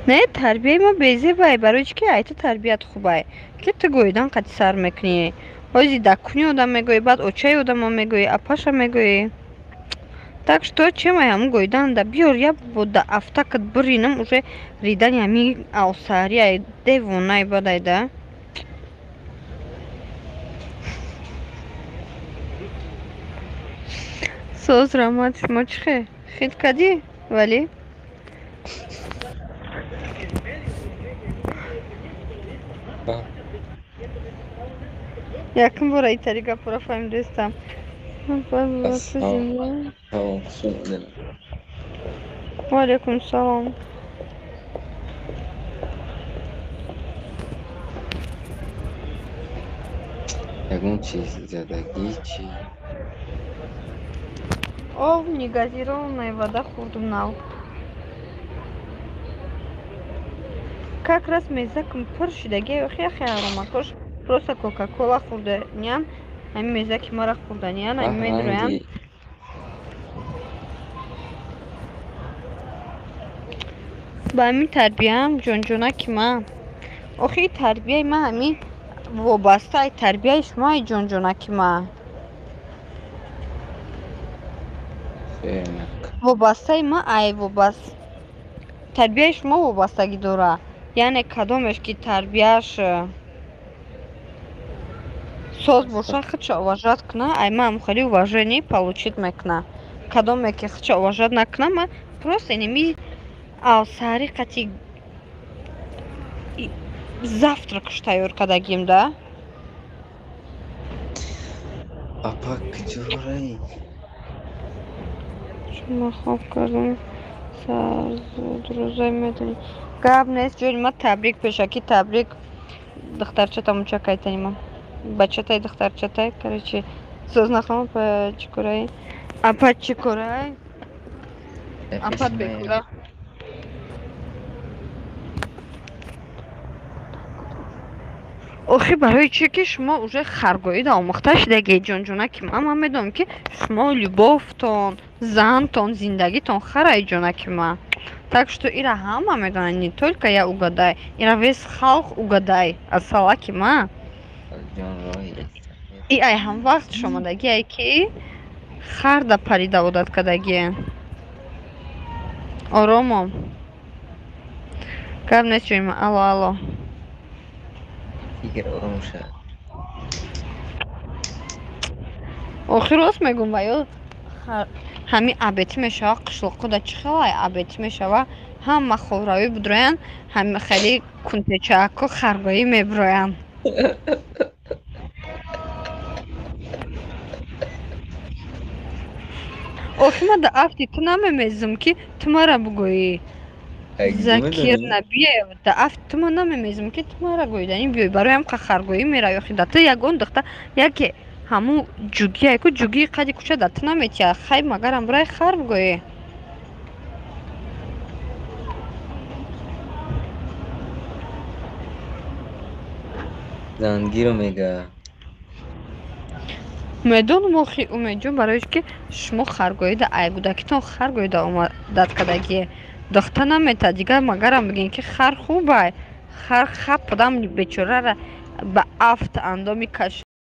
Не, тарбияи ма безебай, барои чӣ ки ай ту тарбият хубай, ки ту гӯидан қати сар мекунӣ. Ҳози да куни одам мегӯӣ, баъд очаи одама мегӯӣ, апаша мегӯӣ. Так что чем ай ҳамун гӯидан да биёр я бо да афтакат биринам, уже ридани ҳами авсари ай девонай бадай да. Соз раҳмат, шумо чӣ хел? Хит кардӣ вале? Якум бора итари гапора фаҳмидастам. Ва алайкум салом. Ягон чиз задагӣ чӣ? Об негазированная вода хӯрдум нав. Как раз мезакам пур шудагӣ, охи яхе ароматош просто кока-кола хӯрданиям, ҳамин мезаки мара хӯрданиян, ҳамин медроян. Ба ҳамин тарбияам ҷонҷонаки ман. Охи тарбияи ман ҳамин вобаста ай тарбияи шумо ай ҷонҷонаки ман. Вобастаи ман ай тарбияи шумо вобастагӣ дора. Яъне кадомеш ки тарбияш соз боша, худша уважать куна, ай ман хеле уважение получить мекуна. Кадоме ки худша уважать накуна, ман просто инеми авсари қати завтракш тайёр кардагим да. Апа куҷорай? Шумо хоб кардам сарзудрӯзай медонӣ. Гап нест, ҷони ма, табрик, пешакӣ табрик. Духтарчата муча кайтанима. Бачатай, духтарчатай, короче, соз нахам, апа чӣ корай? Апа чӣ корай? Апат бекора. Охи барои чӣ ки шумо уже харгоида омӯхта шудагӣ, ҷонҷонаки ман. Ман медонам ки шумо любовтон, зантон, зиндагитон харай, ҷонаки ман. Так что ира ҳама медонанд, не только я угадай, ира весь халқ угадай аз салаки ман. И ай ҳам вақт шомадагӣ ай ки харда парида одат кардагие. Оромом. Гап нест, ҷони ман. Алло, алло. Фикр ором шад. Охи рост мегӯм, ва ё ҳамин абетӣ мешава, қишлоқуда чӣ хел ай абетӣ мешава, ҳама ховравӣ будроянд, ҳами хеле кунтечаако харгоӣ мебироянд. Охи ман да афти ту намемезм ки ту мара бугӯӣ. Закир Набиев, да афти ту ман намемезм ки ту мара гӯиданӣ биёй, барои ҳам харгоӣ меравӣ. Охи да ту ягон духта яке ҳамун ҷугие ку ҷугии қади кӯча да ту наметиҳад, хай магарам бирай хар бугӯӣ. Зангиро мега. Медонам охи Умедҷон, барои ки шумо харгоида ай гудакитон харгоида омадат кардагие. Духта наметад, дигар магарам бигем ки хар хубай, хар хападам бечорара ба афт андоми каш.